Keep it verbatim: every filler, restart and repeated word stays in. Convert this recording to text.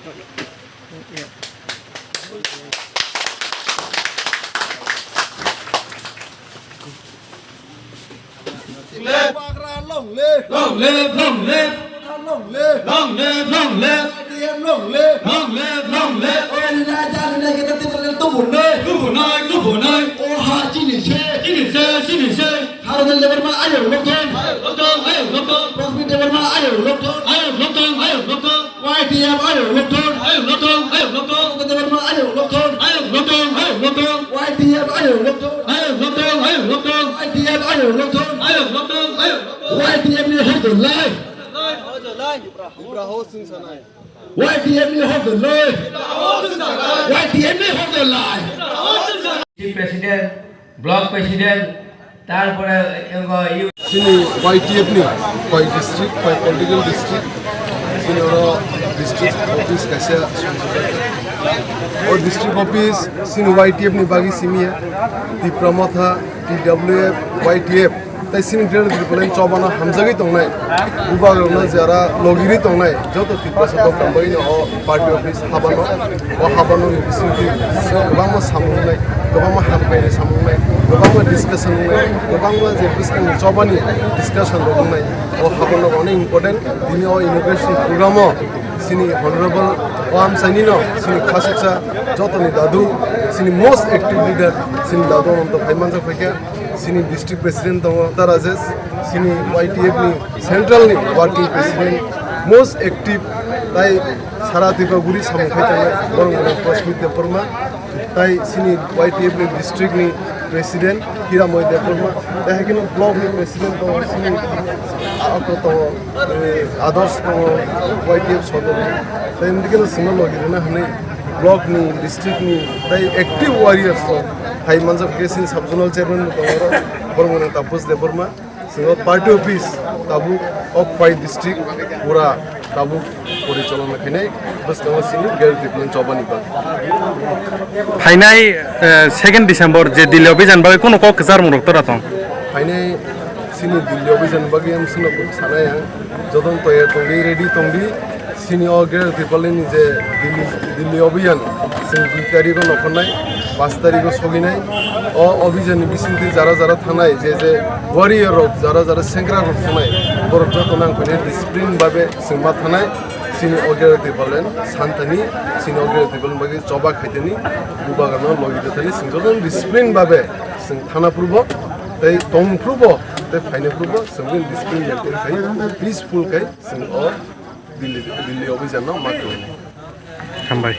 Bubagra long live! Long live, long live! Long live! Long live, long live! I T F long live! Long live, long live! Tubunai, tubunai! Tubunai, tubunai! O ha chini se! Chini se, chini se! Harunel Debbarma ayok lokthong! Ayok lokthong, ayok lokthong! Rosmi Debbarma ayok lokthong! Ayok lokthong, ayok lokthong! Y T F ayok lokthong! Ayok lokthong, ayok lokthong! Rosmi Debbarma ayok lokthong! Ayok lokthong, ayok lokthong! Y T F ayok lokthong! Ayok lokthong, ayok lokthong! Y T F ayok lokthong! Ayok lokthong, ayok lokthong! Y T F ni hor dol lai! Y T F ni hor dol lai! Y T F ni hor dol lai! Chief President, Block President, tarpore, eh, chini Y T F ni koi district, koi political district, chini oro district office kaisa. O district office chini Y T F ni bagwi simi ya, Tipra Motha, T W F, Y T F, tai chini Greater Tipraland chobano hamjagwi tongnai, bubagrokno jara logirwi tongnai, joto Tiprasa dophani bagwino o party office habano, o habano ni bisingtwi kwbangma samung wngnai, kwbangma hamkhaini samung wngnai, kwbangma discussion wngnai, kwbangma je bwskangni chobani discussion rok wngnai, o habano onek important. Tini o inauguration program o chini honorable o amchaini no chini khasuksa jotoni dadu, chini most active leader, chini dadu Ananta phai manjak phaikha. Chini district president tongo Tara Rajesh, chini Y T F ni central ni working president, most active, tai sara Tripura guri samung khai tongnai, borok mwnang Prashmit Debbarma, tai chini Y T F ni district ni president Hiramoy Debbarma, tai hai kheno block ni president tongo, chini ako tongo, eh, Adarsh tongo, Y T F sodor, tai emdi kheno chwngno logi rwna hwnwi block ni, district ni, tai active warriors rok hai manjak khe chini sub zonal chairman bo tongo oro, borok mwnang Taposh Debbarma. Chwng o party office tabuk o Khwai district pura tabuk porichalona khainai bwskango chini Greater Tipraland chobani bagwi. Phainai, eh, second December je Delhi Abhijan bagwi kunu kok kwcharmung rok tora tong? Phainai chini Delhi Abhijan bagwi ang chwngno kok sanai ang, jotono toyar tongdi, ready tongdi. Chini o Greater Tipraland ni je Delhi, Delhi Abhijan, chwng dui tarikh o nokholnai, panch tarikh o soginai. O Abhijan ni bisingtwi jara jara thangnai, je je warrior rok, jara jara sengra rok thangnai, borok joto nang phai discipline babe chwng ma thangnai. Chini o Greater Tipraland santani, chini o Greater Tipraland bagwi choba khaitani, bubagrano logi tani chwng joto discipline babe chwng thana purbo, tei tong purbo, tei phaina purbo chwng discipline maintain khai, peaceful khai chwng o Delhi, Delhi Abhijan no ma khlainai. Hambai.